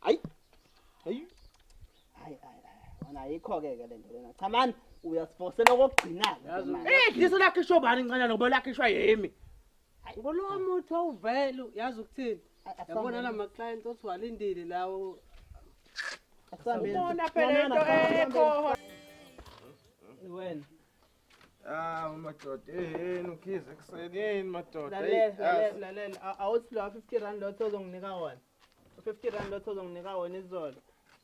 Hayi. Hayi. Hayi hayi. Wona ayikho ke ke lento lena. Cha mani uyasifosela okokugcina ke manje. Idliso lakhe ishobani incane ngoba lakhishwa yimi. Ngolowa muthi wawuvele yazi ukuthini? Yabona la ma-client othi walindile lawo. Ubona phela into ekho. Wena. Ah, madoda, eheni ukhize ekuseni madoda. Lalela, lalela, lalela. Awuthi lo 50 rand lotho ozonginika wona. 50 rand lotho ozonginika wona izolo.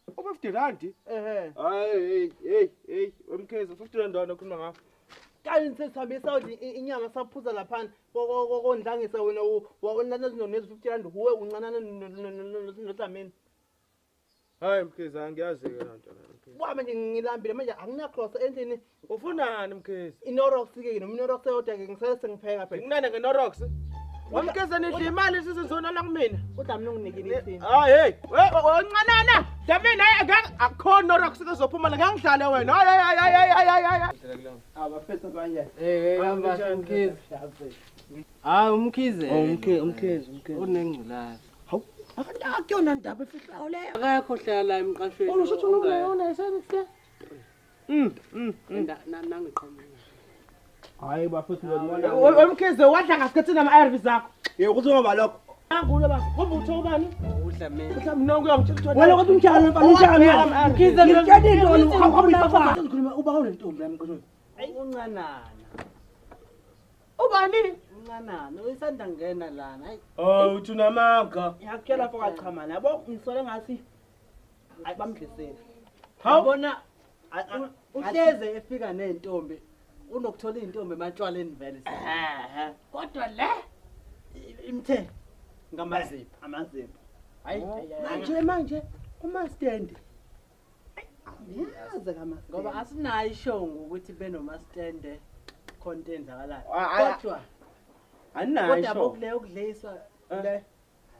U-50 rand? Ehhe. Hayi, hey, hey, hey, wemkhize 50 rand wona okhuluma ngawo. Kani sesihambe sawudla inyama saphuza laphana kondlangisa wena wakonanezi 50 rand huwe uncanana noDlamini. Hayi Mkhize, angiyazi-ke loo nto leyo, Mkhize. Wa manje ngilambile manje anginacross endlini. Ufunani Mkhize? Inorox ke noma inorox eyodwa ke ngisele sengipheka phela. Ngikunane ngeNorox. Wemkhize nidla imali sizizona la kumina. UDlamini unginikile isini. Hayi hey, uncanana. Dlamini hayi angeke akukhona Norox kuzophuma la ngeke ngidlale wena. Hayi hayi hayi hayi hayi hayi. Abafethu abanye. Eh, hamba Mkhize. Hayi uMkhize. Oh, uMkhize, uMkhize, uMkhize. Unengculazi. Hawu, akuyona ndaba efihlayo leyo. Akekho hlala la emqashweni. Usho ukuthi uneyona esene Nangiqhamuka. Hayi bafethu ngiyabona. Wemkhize wadla ngasikhathi nama ARVs akho. Yebo kuthi ngoba lokho. Nangu lo baba, ngoba uthe ubani? Udla mina. Mhlawumbe nonke uyangitshela ukuthi Wena kodwa umshana mfana umshana. Mkhize Ngitshela into wena uhamba uhamba. Ngikhuluma uba unentombi yami nkosi. Uncanana. Ubani? Uncanana. Uyisanda ngena lana. Hayi. Oh, uthi unamanga. Ngiyakutshela mfo kaChamane yabo ngisole ngathi hayi bamdlisile. Yabona uhleze efika nentombi unokuthola iy'ntombi ematshwaleni vele. Kodwa le imthe ngamazipho. Amazipho. Hayi. Manje manje umastendi. Yazi kamastende. Ngoba asinayo ishongo ukuthi benomastende khona into eyenzakalayo. Ah, ah, Kodwa Anayo kodwa isho. bokuleyo kudliswa Le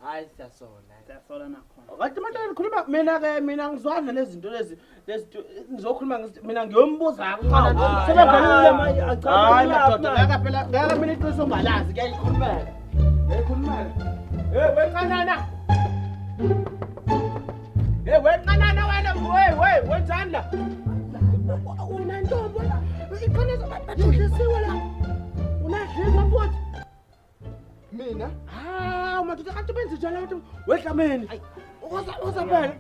hayi siyasola. siyasola nakhona. Kanti manje ngikhuluma mina ke mina ngizwana lezi zinto lezi lezi ngizokhuluma mina ngiyombuza Hayi, sebeganile hayi, manje. acha, Hayi kulaphi madoda manje? ngeke phela ngeke mina iqiniso ngalazi kuyayikhulumela. Kuyayikhulumela. Hey wencanana. Hey wencanana wena hey hey wenzani la? Unentombi la. Iqiniso bathudlisiwe la. Unadlisa futhi. Mina? Hawu madoda kanti benze njalo abantu wedlameni. Uza uza phela.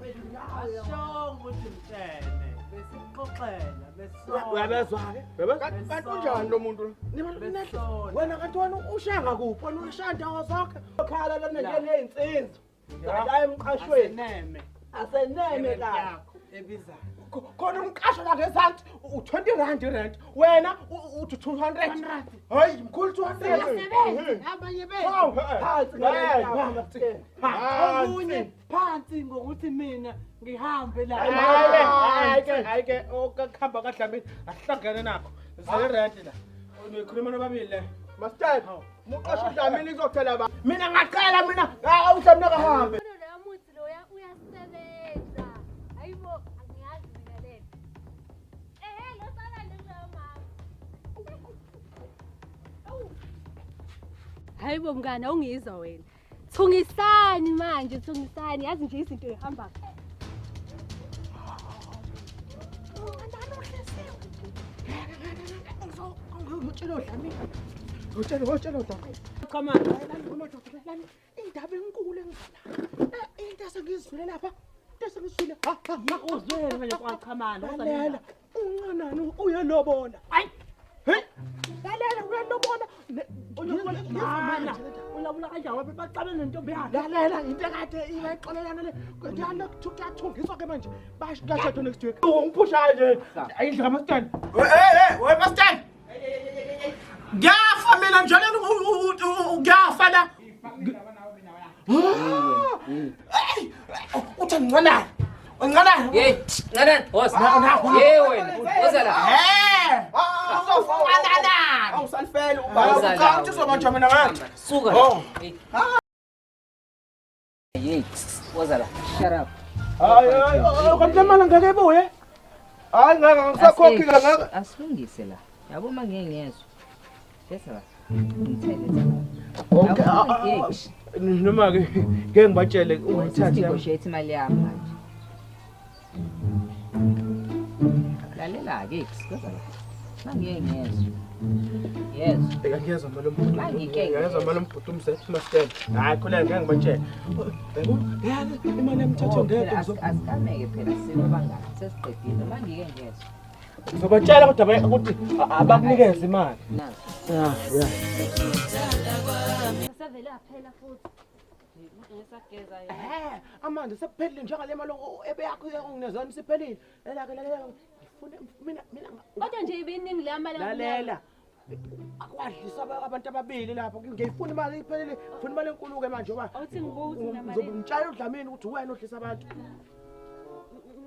Ashongo ukuthi mtshene besixoxela besola. Uyabezwa ke? Uyabezwa? Kanti unjani lo muntu lo? Besola. Wena kanti wena ushanga kuphi? Wena ushaya ndawo zonke. Khala lana njengezinsizwa. La emqashweni. Aseneme. Aseneme kahle. Yakho ebizayo. Khona umqasho la ngezansi u20 rand rent. Wena uthi 200. Hayi mkhulu 200. Abanye bethu Hawu Phansi Hey, ngale. okunye phansi ngokuthi mina ngihambe la. Hayi ke hayi ke okuhamba kaDlamini asihlangene nakho. Zale rent la. Nikhuluma nobabili le. Master, muqasho uDlamini kuzothela ba. Mina ngaqala mina ah uDlamini akahambe. Loya muthi loya uyasebenza. Hayibo angiyazi mina lento. Ehhe lo sala leyo mama. Hayibo mngani awungizwa wena. Thungisani manje thungisani yazi nje izinto ihamba. Ngitshela uDlamini. Ngitshela ngitshela uDlamini. Cha manje. Lalani indaba enkulu engizalayo. Into esengizwile lapha. Into esengizwile. Ha ha ha. Uzwele manje kwaChamane. Lalela uncanani uyalobola. Hayi. Hey. Lalela uyalobola. Mana. Ulabula kanjani ngoba baxabene nentombi yakhe. Lalela into ekade ibayixolelana le. Kuyathungiswa ke manje. Basho kuyashadwa next week. Ungiphusha nje. Ayindlu kaMastani. Hey hey, we Mastani. Ngiyafa mina njalo ngiyafa la. Hey, uthi ncanana. Ncanana. Hey, Ncanana, woza. Hey wena, woza la. Eh! Uzofanana. Awusalifela Woza ubaba. la. Ucabanga ukuthi uzobanjwa mina ngathi. Suka. Oh. Hey. Hey, woza la. Shut up. Hayi hayi, kanti le mali ngeke ibuye. Hayi ngeke ngisakhokhi ke ngeke. Asilungise la. Yabo uma ngeke ngezwe. Letha la. Ngithele la. Okay. Yabo, hey. Noma ke ngeke ngibatshele ungayithathi yami. Negotiate imali yami manje. Lalela-ke kodwa la. Mangiye ngiyezwa. Yezwa. Bheka ngiyezwa mali umbhuti. Mangike Ngiyezwa mali umbhuti umzethu masitele. Hayi khona ngeke ngibatshele. Yabo, imali yami ithathwe Oh, phela ngedwa. asikameke phela silo bangani sesiqedile. Mangike ngiyezwa. Ngizobatshela kodwa ukuthi abakunikeze imali. Nazo. Ya, ya. Asevele aphela futhi. Ngisageza yena. Eh, amanzi sephelile njengale mali ebeyakho unginezani siphelile. Lalela ke lalela. Ngifuna mina Kodwa nje ibiningi le mali. lalela. Akwadlisa abantu ababili lapho. Ngiyifuna imali iphelile. Ngifuna imali enkulu ke manje ngoba Awuthi ngibuze ngizobe namali. ngitshela uDlamini ukuthi uwena odlisa abantu.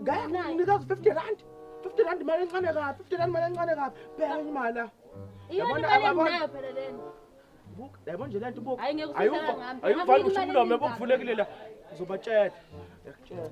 Ngeke nginikeza 50 rand. 50 rand imali encane kabi, 50 rand imali encane kabi. Bheka imali la. Iyona Yabona imali ababona- enginayo phela lena. Buka, yabo nje lento buka. Hayi, ngeke ufihleke ngami. Ayuvali Akunika ngisho imali umlomo eningi yabo kuvulekile la. Ngizobatshela. Ngiyakutshela.